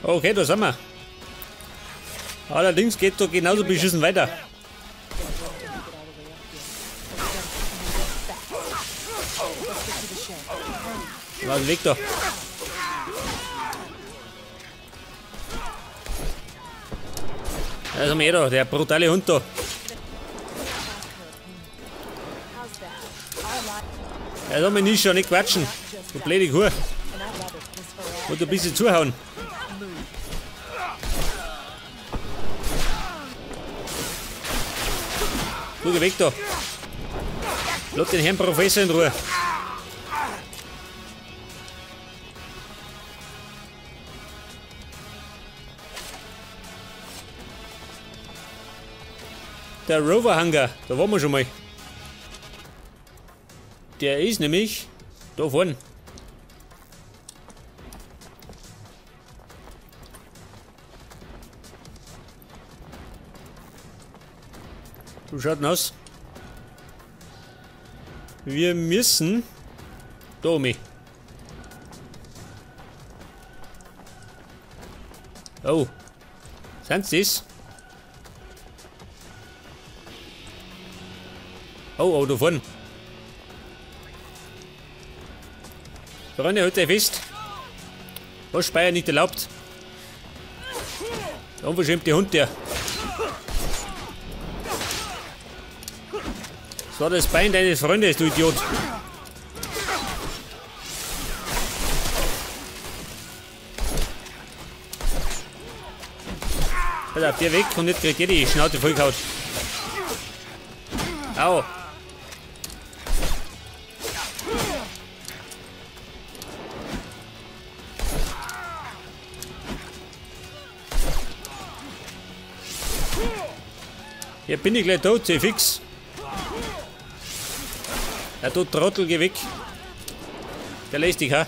Okay, da sind wir. Allerdings geht da genauso beschissen weiter. Was weg da? Da ist eh da, der brutale Hund da. Ja, soll mich nicht schon nicht quatschen. Du blöde Kuh. Und ein bisschen zuhauen. Du, geh weg da. Lass den Herrn Professor in Ruhe. Der Rover Hangar, da waren wir schon mal. Der ist nämlich da vorne. Wie schaut denn aus? Wir müssen da um. Oh. Sind's das? Oh, oh, da vorne. Freunde, halt euch fest. Was Speier nicht erlaubt. Der unverschämte Hund, der. Das war das Bein deines Freundes, du Idiot. Pass auf, der weg und jetzt kriegt ihr die Schnauze vollgehauen. Au. Hier bin ich gleich tot, seh fix. Ja, du Trottel, geh weg. Der lässt dich, ha?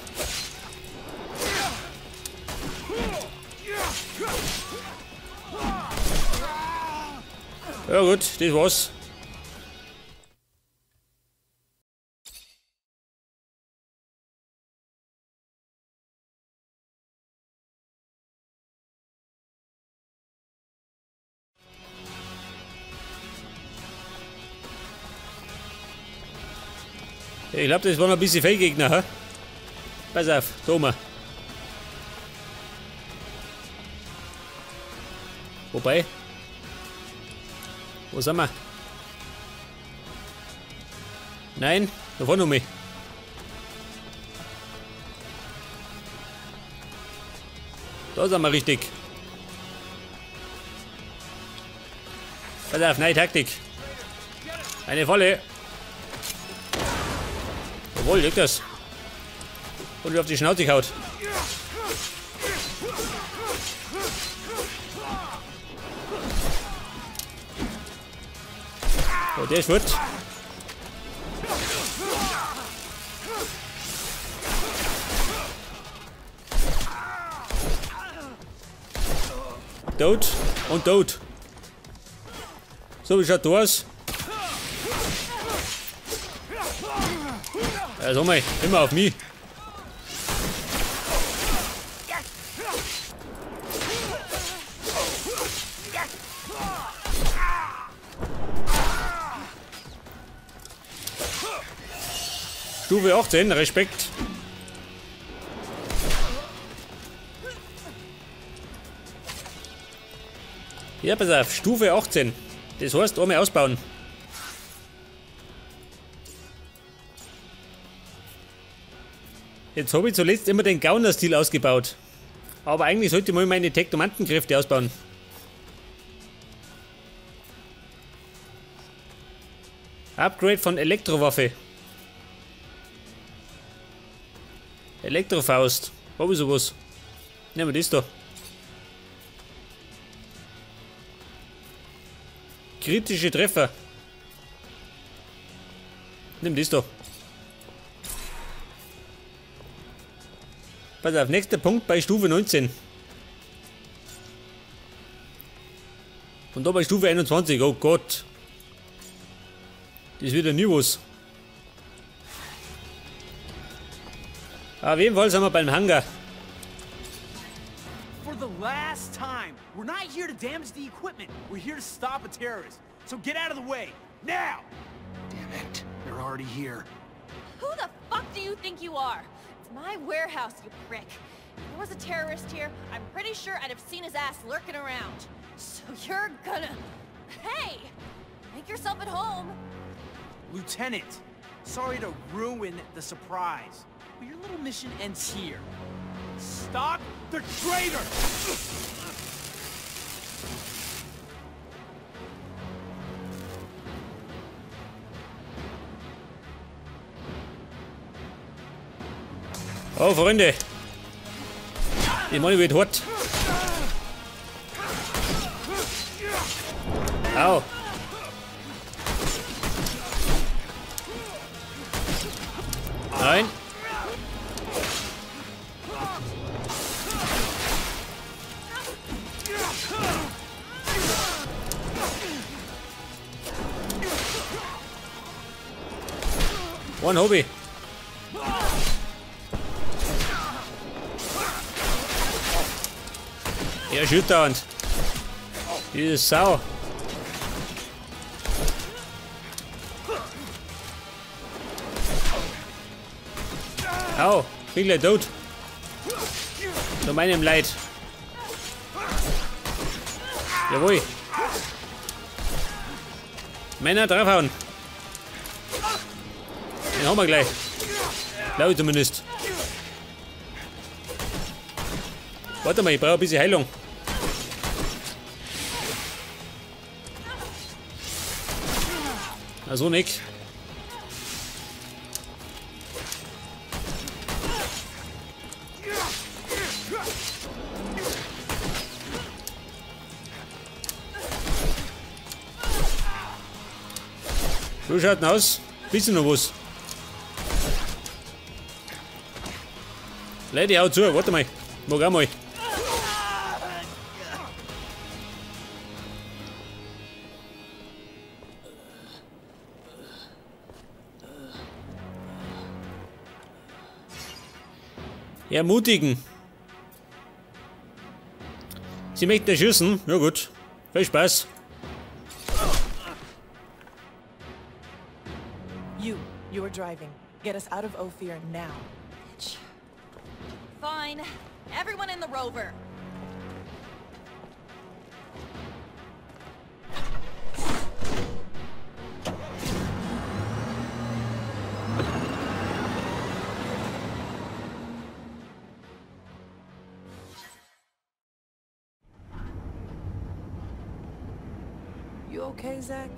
Ja gut, das war's. Ich glaube, das war noch ein bisschen Feldgegner, hä? Pass auf, Thomas. Wobei. Wo sind wir? Nein, da vorne noch mal. Da sind wir richtig. Pass auf, neue Taktik. Eine Falle. Jawohl, liegt das. Und auf die Schnauze gehaut. Oh, der ist fort. Tot und tot. So, wie schaut das aus? Ja, sag mal, immer auf mich. Stufe 18, Respekt. Ja, pass auf, Stufe 18. Das heißt, einmal ausbauen. Jetzt habe ich zuletzt immer den Gauner-Stil ausgebaut. Aber eigentlich sollte ich mal meine Tektomantenkräfte ausbauen. Upgrade von Elektrowaffe. Elektrofaust. Hab ich sowas? Nehmen wir das da. Kritische Treffer. Nimm das da. Pass auf, nächster Punkt bei Stufe 19. Und da bei Stufe 21, oh Gott. Das wird ja nie was. Auf jeden Fall sind wir beim Hangar. For the last time, we're not here to damage the equipment. We're here to stop a terrorist. So get out of the way, now! Damn it, they're already here. Who the fuck do you think you are? It's my warehouse, you prick. If there was a terrorist here, I'm pretty sure I'd have seen his ass lurking around. So you're gonna... Hey! Make yourself at home! Lieutenant, sorry to ruin the surprise, but your little mission ends here. Stop the traitor! Oh, Freunde. Die Money wird hart. Au. Nein. One Hobby. Er schüttert dauernd. Diese Sau. Au, bin gleich tot. Zu meinem Leid. Jawohl. Männer draufhauen. Den haben wir gleich. Glaube ich zumindest. Warte mal, ich brauche ein bisschen Heilung. Also nicht. So schaut denn aus? Bisschen noch was. Leute, hau zu, warte mal. Mag auch mal. Ermutigen. Sie möchten erschießen? Ja gut. Viel Spaß. You are driving. Get us out of Ophir now. Bitch. Fine. Everyone in the rover. You okay, Zach?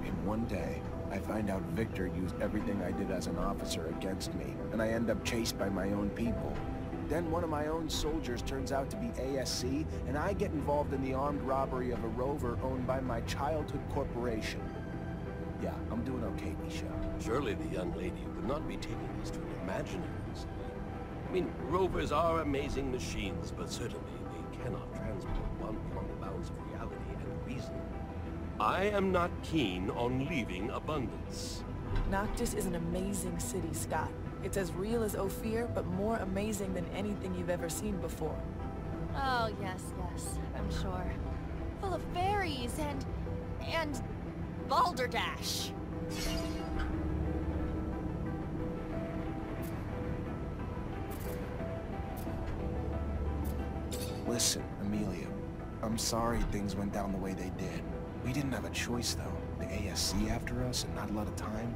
In one day, I find out Victor used everything I did as an officer against me, and I end up chased by my own people. Then one of my own soldiers turns out to be ASC, and I get involved in the armed robbery of a rover owned by my childhood corporation. Yeah, I'm doing okay, Nisha. Surely the young lady would not be taking us to an imaginary city. I mean, rovers are amazing machines, but certainly they cannot transport one beyond the bounds of reality and reason. I am not keen on leaving Abundance. Noctis is an amazing city, Scott. It's as real as Ophir, but more amazing than anything you've ever seen before. Oh, yes, yes, I'm sure. Full of fairies and balderdash. Listen, Amelia, I'm sorry things went down the way they did. We didn't have a choice, though. The ASC after us and not a lot of time.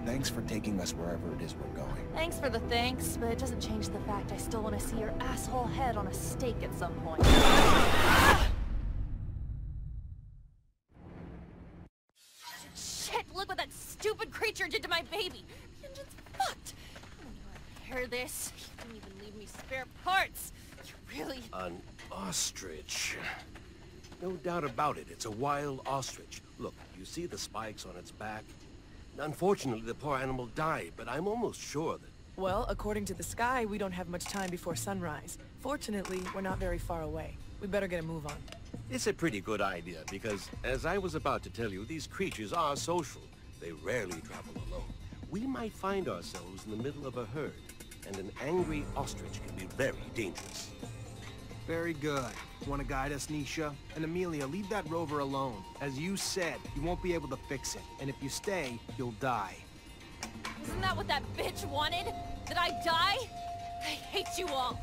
Thanks for taking us wherever it is we're going. Thanks for the thanks, but it doesn't change the fact I still want to see your asshole head on a stake at some point. Shit, look what that stupid creature did to my baby! The engine's fucked! I'm gonna repair this. You didn't even leave me spare parts! You really... An ostrich. No doubt about it, it's a wild ostrich. Look, you see the spikes on its back? Unfortunately, the poor animal died, but I'm almost sure that... Well, according to the sky, we don't have much time before sunrise. Fortunately, we're not very far away. We better get a move on. It's a pretty good idea, because, as I was about to tell you, these creatures are social. They rarely travel alone. We might find ourselves in the middle of a herd, and an angry ostrich can be very dangerous. Very good. Want to guide us, Nisha? And Amelia, leave that rover alone. As you said, you won't be able to fix it. And if you stay, you'll die. Isn't that what that bitch wanted? That I die? I hate you all.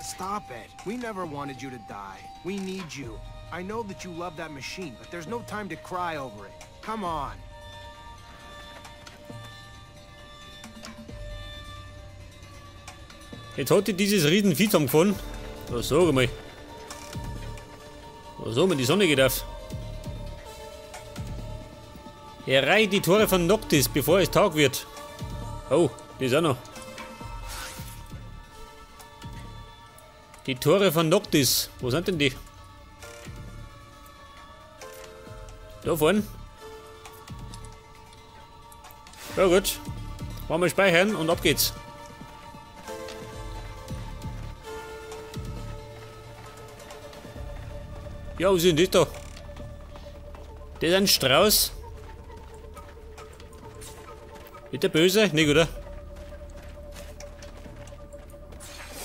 Stop it. We never wanted you to die. We need you. I know that you love that machine, but there's no time to cry over it. Come on. Jetzt hat die dieses riesen Vieh zusammengefahren. Da sag mal. So, wenn die Sonne geht auf. Erreiche die Tore von Noctis, bevor es Tag wird. Oh, das auch noch. Die Tore von Noctis. Wo sind denn die? Da vorne. Ja gut. Wollen wir speichern und ab geht's. Ja, was ist denn das da? Das ist ein Strauß. Wird der böse? Nicht, oder?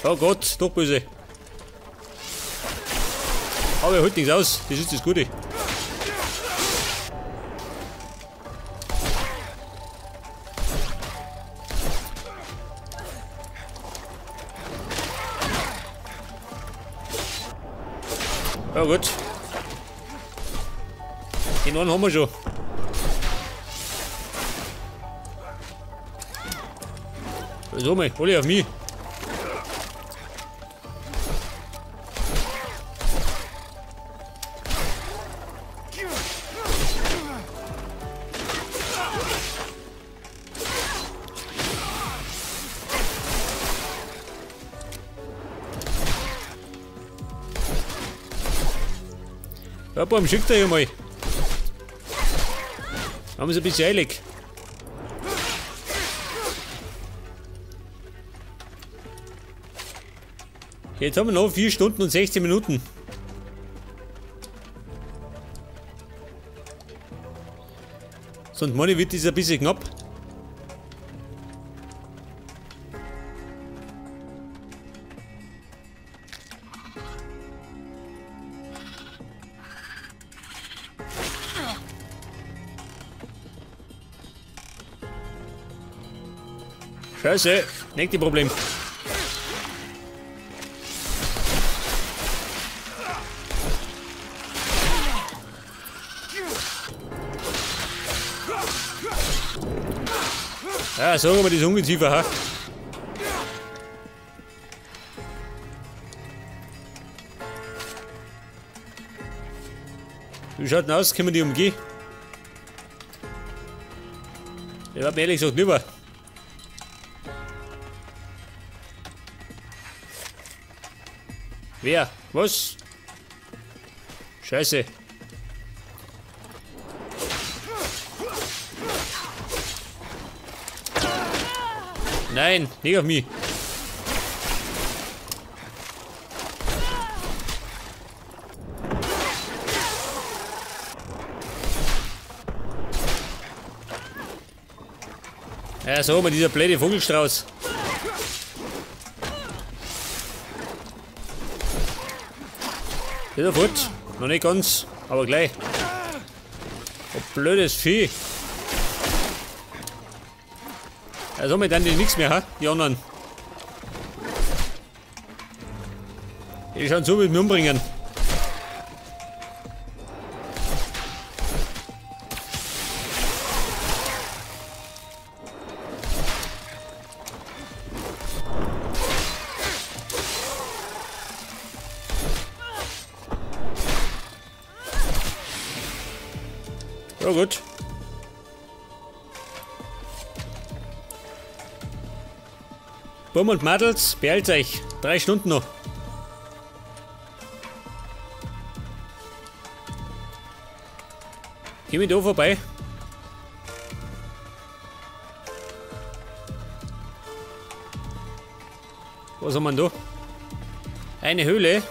Oh Gott, doch böse. Aber er holt nichts aus. Das ist das Gute. Ja gut. Den einen haben wir schon. So mal, alle auf mich. Ja, warum schickt er hier mal? Haben sie ein bisschen eilig. Jetzt haben wir noch 4 Stunden und 16 Minuten. Sonst meine ich, wird das ein bisschen knapp. Scheiße, nächstes Problem. Ja, sagen wir das Ungeziefer, ha? Wie schaut denn aus? Können wir die umgehen? Ich hab mir ehrlich gesagt lieber. Wer? Was? Scheiße. Nein, nicht auf mich. Ja, so, mal dieser blöde Vogelstrauß. Ist er fort? Noch nicht ganz, aber gleich. Oh, blödes Vieh. Ja, somit dann die nichts mehr, ha? Die anderen. Die schauen so mit mir umbringen. Ja, gut. Bumm und Madels, beeilt euch. 3 Stunden noch. Geh mir da vorbei. Was haben wir denn da? Eine Höhle.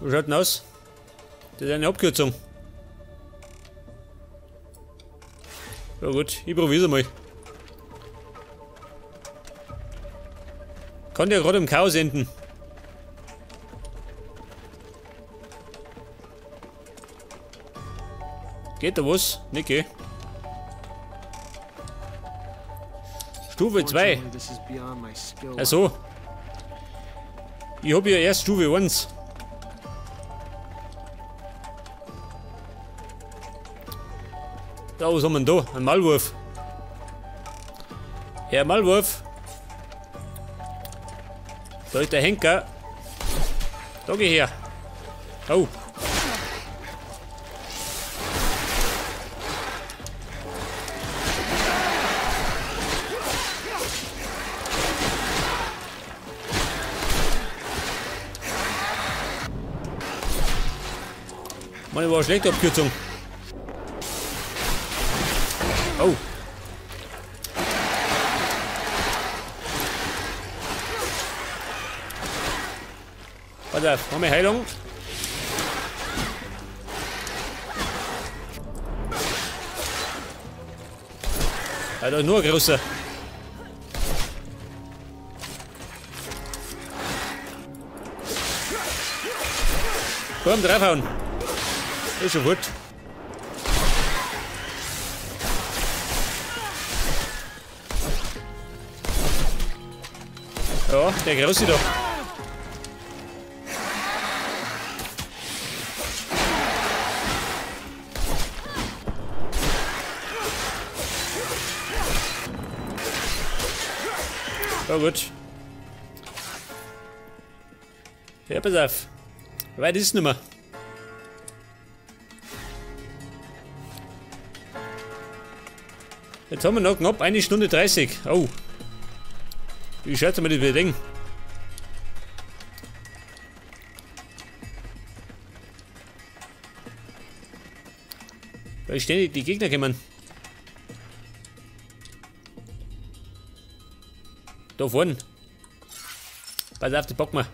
Wie schaut denn aus? Das ist eine Abkürzung. Ja gut, ich probier's mal. Kann ja gerade im Chaos enden. Geht da was? Nicht, gell? Stufe 2. Also. Ich hab ja erst Stufe 1. Da, was haben wir denn da? Ein Maulwurf. Herr Maulwurf. Da ist der Henker. Da geh her. Oh. Mann, war eine schlechte Abkürzung. Oh. Pass auf, haben wir Heilung. Ah, da ist nur ein großer. Komm, draufhauen. Ist schon gut. Ja, der Große da. Ja, gut. Ja, pass auf. Weit ist es nicht mehr. Jetzt haben wir noch knapp 1 Stunde 30. Oh. Wie schätze mir das Ding? Weil ständig die Gegner kommen. Da vorne. Pass auf, die packen wir.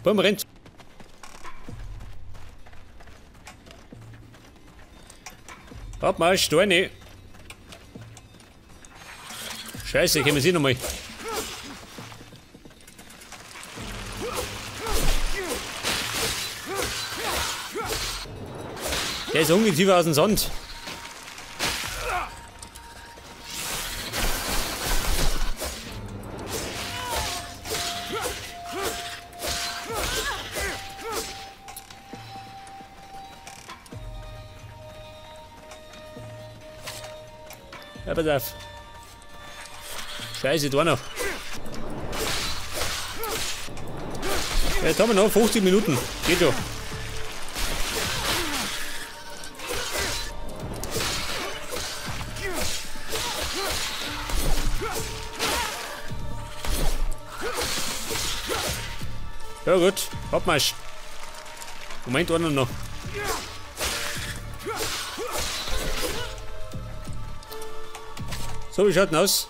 Komm, rennt. Warte mal, Steine. Scheiße, kommen sie nochmal. Der ist ungeziefer aus dem Sand. Ja, pass auf. Scheiße, da noch. Jetzt haben wir noch 50 Minuten. Geht schon. Ja gut, Abmarsch. Moment, einer noch. So, wie schaut denn aus?